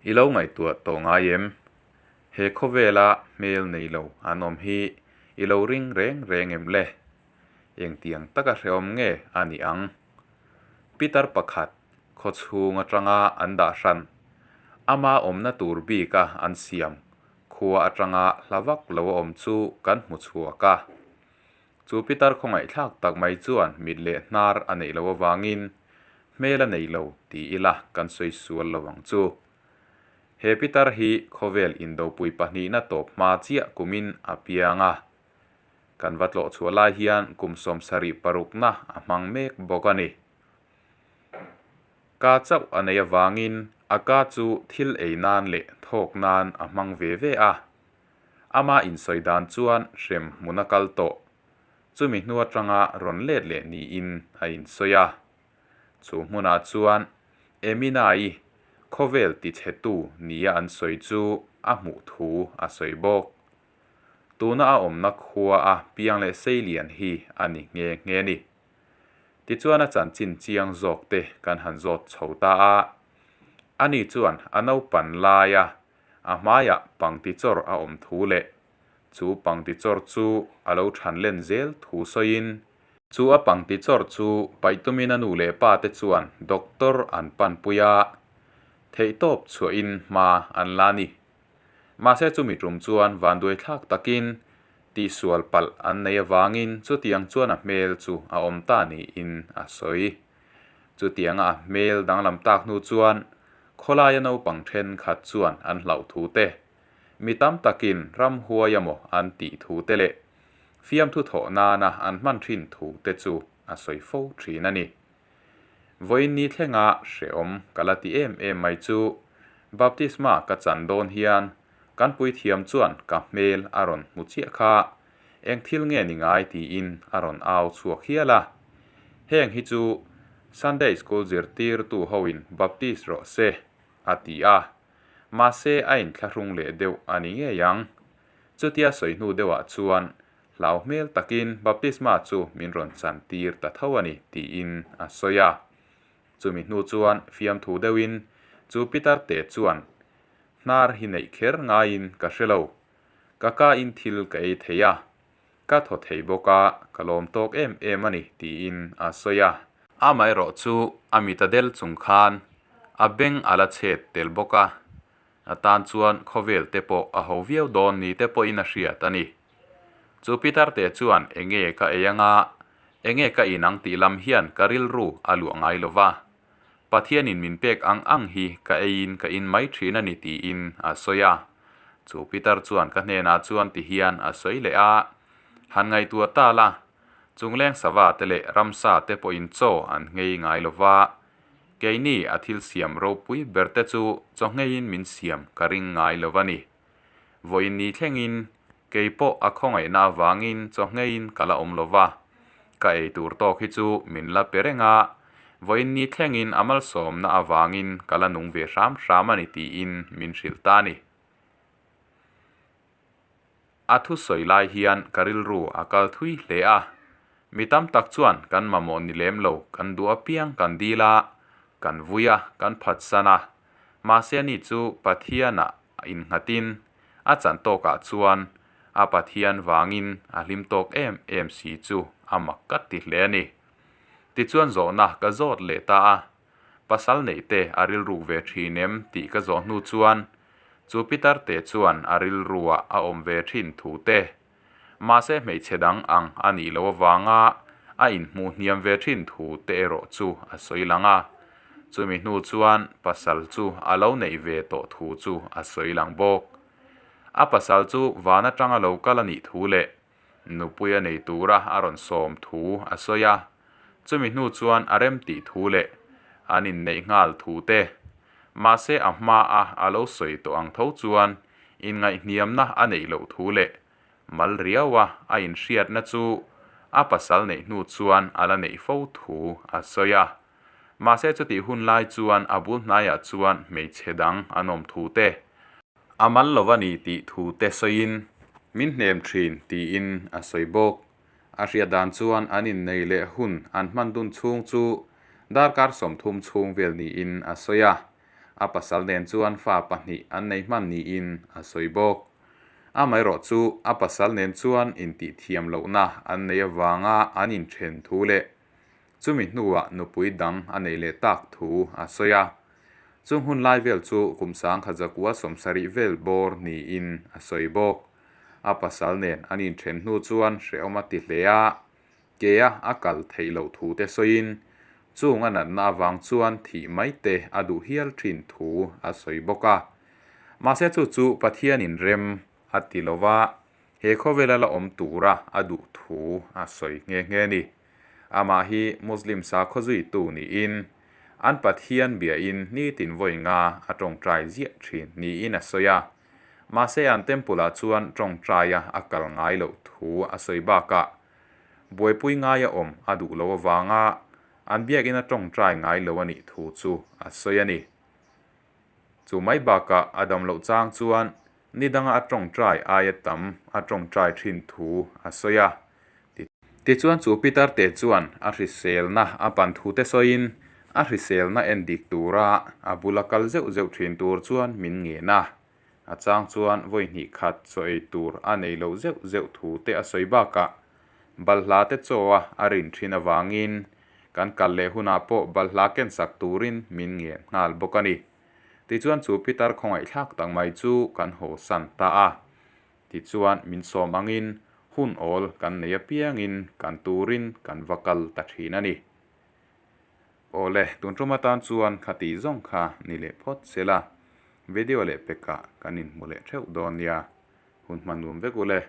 I lo ngaihtuah tawh ngai em? He khawvela hmel nei lo an awm hi i lo ring reng reng em le? Engtiang taka hrehawm nge a nih ang? Pitar pakhat khaw chhung atanga an dah hran, ama awmna tur bika an siam khua atanga hla vak lo a awm chu kan hmu chhuak a. Chu pitar khawngaihthlak tak mai chuan mit leh hnar a neih loh avangin hmel a nei lo ti ila kan sawi sual lo ang chu. He pitar hi khawvel indopui pahnihna tawp hma chiah kumin a piang a. Kan va tlawh chhuah lai hian kum 76 parukna a hmang mek bawk a ni. Ka chauh a neih avangin a ka chu thil ei nan leh thawk nan a hmang ve ve a. Ama insawi dan chuan hrem hmun a kal tawh. Chumi hnu atanga rawn let leh niin a insawi a. Chu hmunah chuan Emina-i khawvel tichhetu nia an sawi chu a hmuh thu a sawi bawk. Tuna a awmna khua a piang leh seilian hi a ni nghe nghe a ni. Tichuan a chanchin chiang zawk te kan han zawt chho ta a. Ani chuan a naupan laia a hmaiah pangti chawr a awm thu leh chu pangti chawr chu a lo than len zel thu sawiin, chu a pangti chawr chu paih tumin a nu leh pa te chuan doctor an panpui a, theihtawp chhuahin hma an la a ni. Mahse chumi tum chuan vanduaithlak takin tihsual palh an nei avangin chutiang chuan a hmel chu a awm ta niin a sawi. Chutianga a hmel danglam tak hnu chuan khawlaia naupang thenkhat chuan an hlauh thu te, mi tam takin ramhuai emaw an tih thu te leh fiamthu thawh nana an hman thin thu te chu a sawi fo thin a ni. Vawiin ni thlenga hrehawm ka la ti em em mai chu baptisma ka chan dawn hian kan puithiam chuan ka hmel a rawn hmu chiah kha, eng thil nge ni ngai tiin a rawn au chhuak hial a. Heng hi chu Sunday School zirtirtu hoin baptist rawh se a ti a, mahse a inthlahrung leh deuh a ni ngei ang. Chutia sawi hnu deuhah chuan Hlau hmel takin baptisma chu min rawn chan tir ta tho a ni, tiin a sawi a. Chumi hnu chuan fiamthu deuhin chu Pitar te chuan, Hnar hi neih kher ngaiin ka hre lo. Ka ka in thil ka ei thei a, ka thaw thei bawk a, ka lawm tawk em em a ni, tiin a sawi a. Amaherawh chu a mit a del chung khan a beng a la chhet tel bawk a, A tan chuan khawvel te pawh a ho viau dawn ni te pawhin a hriat a ni. Chu Pitar te chuan enge ka ei anga, enge ka in ang tih lam hian ka rilru a luah ngai lo va. Pathianin min pek ang ang hi ka eiin ka in mai thin a ni tiin a sawi a. Chu Pitar chuan ka hnenah chuan ti hian a sawi leh a, Han ngaihtuah ta la, chungleng sava te leh ramsa te pawhin chaw an nghei ngai lo va, Keini a thil siam ropui ber te chu chawhngeiin min siam ka ring ngai lo a ni. Vawiin ni thlengin kei pawh a khawngaihna avangin chawhngeiin ka la awm lo va, ka ei tur tawk hi chu min la pe reng a, vawiin ni thlengin a malsawmna avangin ka la nung ve hram hram a ni tiin min hrilh ta a ni. A thusawi lai hian ka rilru a kal thui hle a, mi tam tak chuan kan mamawh ni lem lo, kan duh apiang kan dil a, kan vui a, kan phatsan a. Mahse ani chu Pathianah innghatin a chan tawkah chuan a Pathian vangin a hlim tawk em em si chu a mak ka ti hle a ni. Tichuan zawhna ka zawt leh ta a, Pasal neih te a rilruk ve thin em tih ka zawh hnu chuan chu pitar te chuan a rilruah a awm ve thin thu te, mahse hmeichhe dang ang a nih loh avanga a inhmuh hniam ve thin thu te erawh chu a sawi lang a. Chumi hnu chuan pasal chu a lo neih ve tawh thu chu a sawi lang bawk. A pasal chu van atanga lo kal a nih thu leh Nupui a nei tura a rawn sawm thu a sawi a, chumi hnu chuan a rem tih thu leh an inneih nghal thu te. Mahse a hma a a lo sawi tawh ang tho chuan inngaihhniamna a neih loh thu leh mal riaua a inhriatna chu a pasal neih hnu chuan a la neih fo thu a sawi a. Mahse chutih hun lai chuan a bul hnaiah chuan hmeichhe dang an awm thu te, A mal lo a ni tih thu te sawiin min hnem thin tiin a sawi bawk. A hriat dan chuan an innei leh hun an hman dun chhung chu darkar 30 chhung vel niin a sawi a. A pasal nen chuan fa pahnih an nei hman niin a sawi bawk. Amaherawh chu a pasal nen chuan intihthiam lohna an neih avanga an inthen thu leh chumi hnuah nupui dang a neih leh tak thu a sawi a. Chung hun lai vel chu kum 1970 vel bawr niin a sawi bawk. A pasal nen an inthen hnu chuan hrehawm a ti hle a, Kea a kal theih loh thu te sawiin, chung a natna avang chuan thih mai te a duh hial thin thu a sawi bawk a. Mahse chu chu Pathianin rem a ti lo va, he khawvela la awm tura a duh thu a sawi nghe nghe a ni. Amah hi Muslim sakhaw zuitu niin, an Pathian biain nitin vawi nga a tawngtai ziah thin niin a sawi a. Mahse an temple-ah chuan tawngtaia a kal ngai loh thu a sawi bakah, Buaipui ngaia awm a duh loh avanga an biakina tawngtai ngai lo a nih thu chu a sawi a ni. Chu mai bakah a dam loh chang chuan ni danga a tawngtai aia tam a tawngtai thin thu a sawi a. Tichuan chu Peter te chuan a hriselna a pan thu te sawiin a hriselna en dik tura a bula kal zeuh zeuh thin tur chuan min ngen a. A chang chuan vawi hnih khat chaw ei tur a nei loh zeuh zeuh thu te a sawi bakah balhla te chaw a a rin thin avangin kan kal leh hunah pawh balhla ken sak turin min ngen nghal bawk a ni. Tichuan chu pitar khawngaihthlak tak mai chu kan haw san ta a. Tichuan min sawm angin hun awl kan nei apiangin kan turin kan va kal ta thin a ni. Awle, tun tum atan chuan khati zawng kha ni leh phawt se la, video leh pekah kan inhmu leh theuh dawn nia. Hun hman nuam vek u le.